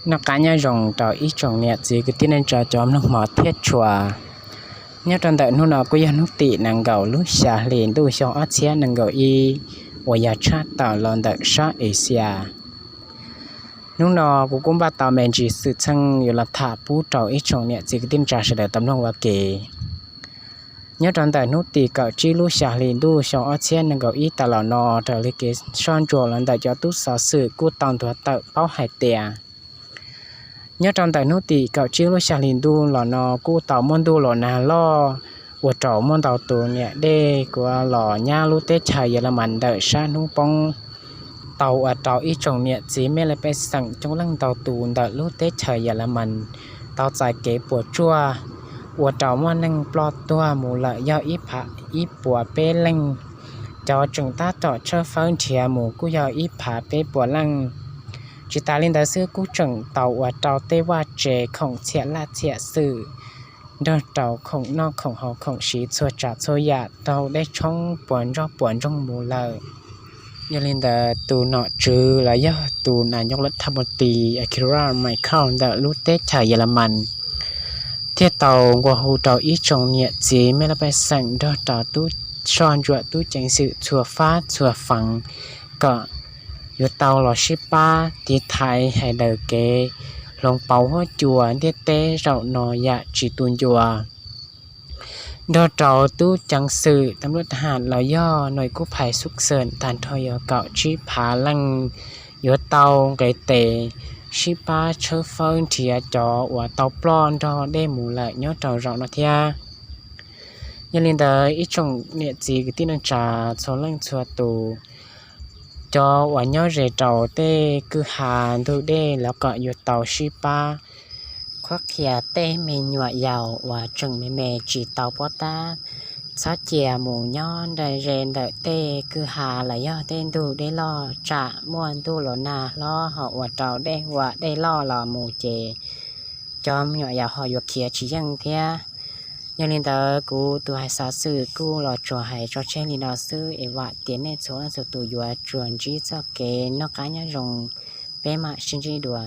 Noj qab nyob zoo rau ib tsoom niam txiv kwv tij neej tsa cov mloog hmov thiab tshua. Nyob rau ntawm hnub no kuj yog hnub tim nees nkaum lub xya hli ntuj xyoo ob txhiab nees nkaum ib uas yog tshaj tawm los ntawm sab Asia. Hnub no kuv kuj npaj tau me ntsis xwm txheej yuav los tham pub rau ib tsoom niam txiv kwv tij neej tsa sawv daws tau mloog ua ke. Nyob rau ntawm hnub tim kaum tsib lub xya hli ntuj xyoo ob txhiab nees nkaum ib tas los no, raws li kev soj ntsuam los ntawm cov tub xov xwm kuj tau nthuav tawm paub hais tias nyob rau ntawm hnub tim kaum tsib lub xya hli ntuj los no kuj tau muaj ntuj los nag loj ua rau muaj ntau tus niam dej kuav los nyab lub teb chaws Yelemas ntawm sab hnub poob, tau ua rau ib tsoom niam txiv mej laj pej xeem coob leej ntau tus ntawm lub teb chaws Yelemas tau txais kev puas tsuaj, ua rau muaj neeg ploj tuag mus lawm yog ib phav ib puas peb leej. Cov tseem tab tom tshawb fawb nrhiav mus kuj yog ib phav peb puas leej. Tsis tas li ntawd xwb, kuj tseem tau ua rau tej vaj tse khoom txhiam laj txhiam xwm nrog rau khoom noj khoom haus khoom siv txhua tsav txhua yam raug dej tshoob puas ntsoog puas ntsoog mus lawm. Yog li ntawd, tus nom tswv los yog tus nas nyoj lav thas mus tis Angela Merkel ntawm lub teb chaws Yelemas thiaj tau nqua hu rau ib tsoom niam txiv mej laj pej xeem nrog rau tub soj ntsuam tub ceev xwm txhua fab txhua feem kom yuav tau los sib pab tiv thaiv hais daws kev hloov pauv huab cua ntiaj teb zaum no yam tsis tu ncua. Nrog rau tub ceev xwm tam luj ta has los yog nais kub phais xub xeem tag nrho yog kaum tsib phav leej yuav tau nqes tes sib pab tshawb fawb nrhiav cov uas tau ploj nrog dej mus lawm nyob rau zaum no thiab. Yog li ntawd, ib tsoom niam txiv kwv tij neej tsa txhua leej txhua tus, cov uas nyob ze rau tej kwj ha ntug dej los kom yuav tau sib pab qhuab qhia tej me nyuam yaus uas tseem me me tsis tau pob tab, txhob cia mus nyob ze ntawm tej kwj ha los yog tej ntug dej loj, tsam muaj ntuj los nag hlob ho ua rau dej huam dej loj los mus ces cov me nyuam yaus ho yuav khiav tsis yeej thiab. Yog li ntawd, kuv tus hais xov xwm kuj los tsuas hais tso tseg li no xwb es vam tias nej txhua leej txhua tus yuav tsuas ntsib txoj kev noj qab nyob zoo. Peb mam sib ntsib dua.